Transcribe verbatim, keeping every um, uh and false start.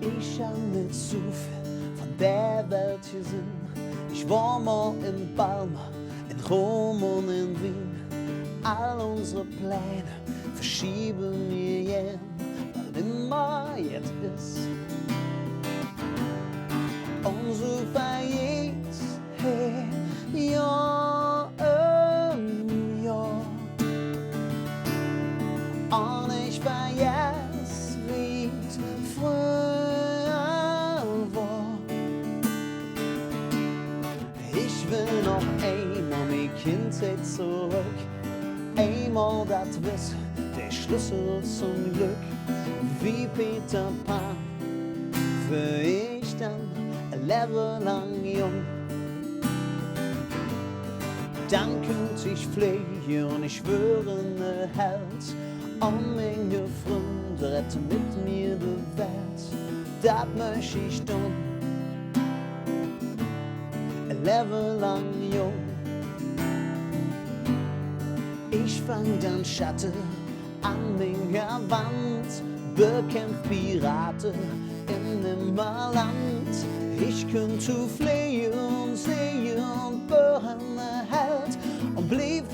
Ich han nit su vill vun der Welt gesinn. Ich wor mol en Palma, en Rom un en Wien. All unsere Pläne verschiebe mer gään, wann immer jet es. Un su vergess hä Johr öm Johr. Un ich vergess, wie et fröher wor. Ich well noch eimol en ming Kindsheit zoröck. Eimol dat Wesse, der Schlössel zom Glöck. Wie Peter Pan wör ich dann e Levve lang jung. Dann künnt ich fleege un ich wör ene Held. Un minge Fründ redde met mir de Welt. Dat möch ich dun, e Levve lang jung. Ich fang dann Schatte an minger Wand, bekämp Pirate en Nimmerland. Ich künnt su fleege un seeche un wör ene Held un bliev